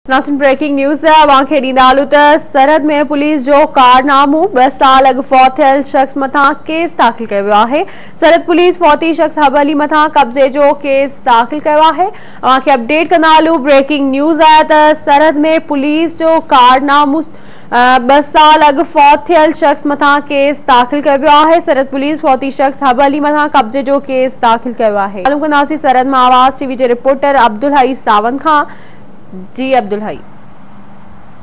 ناظرين breaking news اوهان کي ڏيندا هلون ته سرحد ۾ پوليس جو ڪارنامو 2 سال اڳ فوت ٿيل شخص مٿان ڪيس داخل ڪيو ويو آهي سرحد پوليس فوتي شخص حب علي مٿان قبضي جو ڪيس داخل ڪيو آهي اوهان کي اپڊيٽ ڪندا هلون بريڪنگ نيوز آهي ته سرحد ۾ پوليس جو ڪارنامو 2 سال اڳ فوت ٿيل شخص مٿان ڪيس داخل ڪيو ويو آهي سرحد پوليس فوتي شخص حب علي مٿان قبضي جو ڪيس داخل ڪيو آهي معلوم ڪنداسين سرحد مان آواز ٽي وي جي رپورٽر عبدالحئي ساوند کان جي عبدالحئي.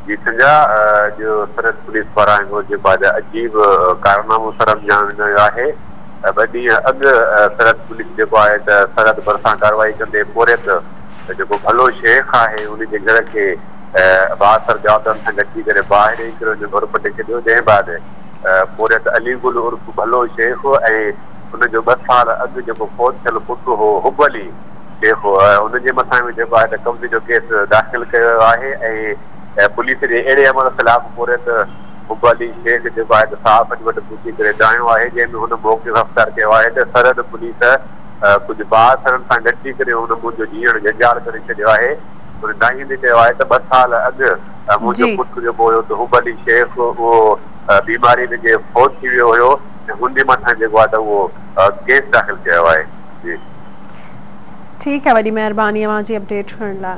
جي سنجا اڄ سرحد پوليس پاران هڪڙو جيڪو آهي ته عجيب ڪارنامو سرانجام ڏنو ويو آهي ٻه ڏينهن اڳ سرحد پوليس جيڪو آهي ته سرحد ڀرسان ڪارروائي ڪندي پورهيت جيڪو ڀلو شيخ آهي ان جي گهر کي بااثر جوابدارن سان گڏجي ڪري باهه ڏئي ڪري ان جو گهر پٽي ڇڏيو جنهن بعد پورهيت علي گل عرف ڀلو شيخ ۽ ان جو ٻه سال اڳ جيڪو فوت ٿيل پٽ هو حب علي شيخ ان جي مٿان به جيڪو آهي ته قبضي جو ڪيس داخل ڪيو ويو آهي ۽ پوليس جي اهڙي عمل خلاف پورهيت حب علي شيخ جيڪو آهي ته صحافين وٽ پهچي ڪري دانهيو آهي جنهن ۾ هن موقف اختيار ڪيو آهي ته سرحد پوليس ڪجهه بااثرن سان گڏجي ڪري هن منهنجو جيئڻ جنجال ڪري ڇڏيو آهي هن دانهيندي چيو آهي ته ٻه سال اڳ منهنجو پٽ جيڪو هيو ته حب علي شيخ اهو بيماري وگهي فوت ٿي ويو هيو ۽ هن جي مٿان جيڪو آهي ته اهو ڪيس داخل ڪيو آهي جي. ٺيڪ آهي وڏي مهرباني اوهان جي اپڊيٽ ڪرڻ لاء.